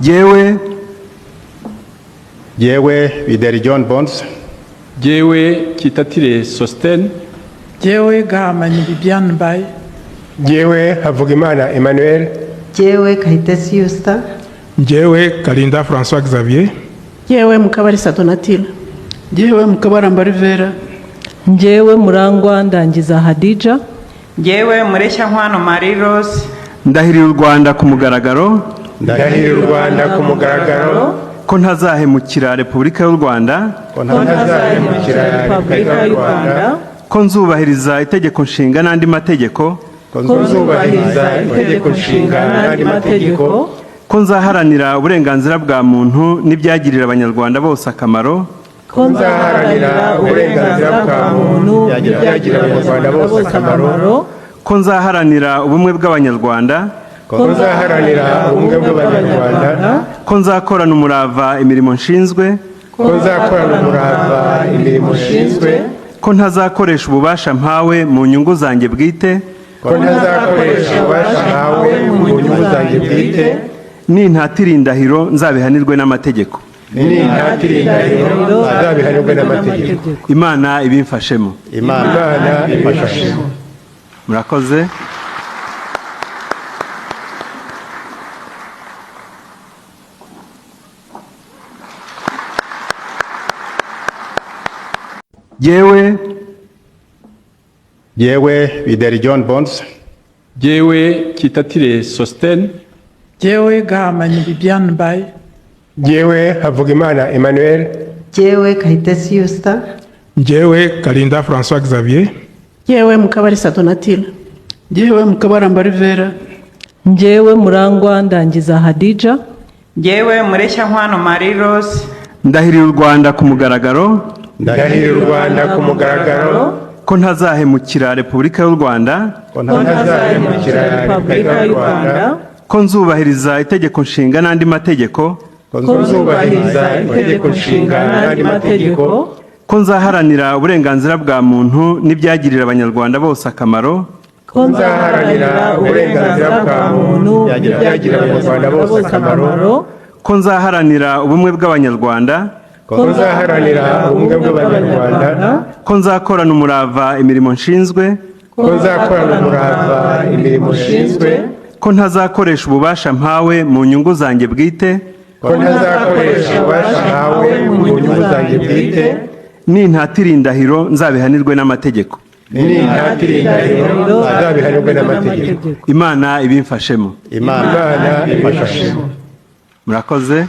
Jyewe. Jyewe Bideri John Bonds. Jyewe Kitatire Sosthène. Jyewe Gahamanyi Bibiane Mbaye. Jyewe Havugimana Emmanuel. Jyewe Kayitesi Yusta. Njyewe Kalinda François Xavier. Jyewe Mukabarisa Donatille. Jyewe Mukabaramba Rivera. Njyewe Murangwa Ndangiza Hadija. Jyewe Mureshyankwano Marie Rose. Ndahiriye u Rwanda ku mugaragaro. Ndahiriye u Rwanda ku mugaragaro. Ko ntazahemukira Repubulika y'u Rwanda. Ko ntazahemukira Repubulika y'u Rwanda. Ko nzubahiriza Itegeko Nshinga n'andi mategeko. Ko nzubahiriza Itegeko Nshinga n'andi mategeko. Ko nzaharanira uburenganzira bwa muntu n'ibyagirira Abanyarwanda bose akamaro. Ko nzaharanira uburenganzira bwa muntu n'ibyagirira Abanyarwanda bose akamaro. Ko nzaharanira ubumwe bw'Abanyarwanda. Ko nzaharanira ubumwe bw'Abanyarwanda. Ko nzakorana umurava imirimo nshinzwe. Ko nzakorana umurava imirimo nshinzwe. Ko ntazakoresha ububasha mpawe mu nyungu zanjye bwite. Ko ntazakoresha ububasha mpawe mu nyungu zanjye bwite. Nintatira indahiro nzabihanirwe n'amategeko. Nintatira indahiro nzabihanirwe n'amategeko. Imana ibimfashemo. Imana ibimfashemo. Murakoze. Jyewe. Jyewe Bideri John Bonds. Jyewe Kitatire Sosthène. Jyewe Gahamanyi Bibiane Mbaye. Jyewe Havugimana Emmanuel. Jyewe Kayitesi Yusta. Njyewe Kalinda François Xavier. Jyewe Mukabarisa Donatille. Jyewe Mukabaramba Rivera. Njyewe Murangwa Ndangiza Hadija. Jyewe Mureshyankwano Marie Rose. Ndahiriye u Rwanda ku mugaragaro. Ndahiriye u Rwanda ku mugaragaro. Ko ntazahemukira Repubulika y'u Rwanda. Ko ntazahemukira Repubulika y'u Rwanda. Ko nzubahiriza Itegeko Nshinga n'andi mategeko. Ko nzubahiriza Itegeko Nshinga n'andi mategeko. Ko nzaharanira uburenganzira bwa muntu n'ibyagirira Abanyarwanda bose akamaro. Ko nzaharanira uburenganzira bwa muntu n'ibyagirira Abanyarwanda bose akamaro. Ko nzaharanira ubumwe bw'Abanyarwanda. Ko nzaharanira ubumwe bw'Abanyarwanda. Ko nzakorana umurava imirimo nshinzwe. Ko nzakorana umurava imirimo nshinzwe. Ko ntazakoresha ububasha mpawe mu nyungu zanjye bwite. Ko ntazakoresha ububasha mpawe mu nyungu zanjye bwite. Nintatira indahiro nzabihanirwe n'amategeko. Nintatira indahiro nzabihanirwe n'amategeko. Imana ibimfashemo. Imana ibimfashemo. Murakoze.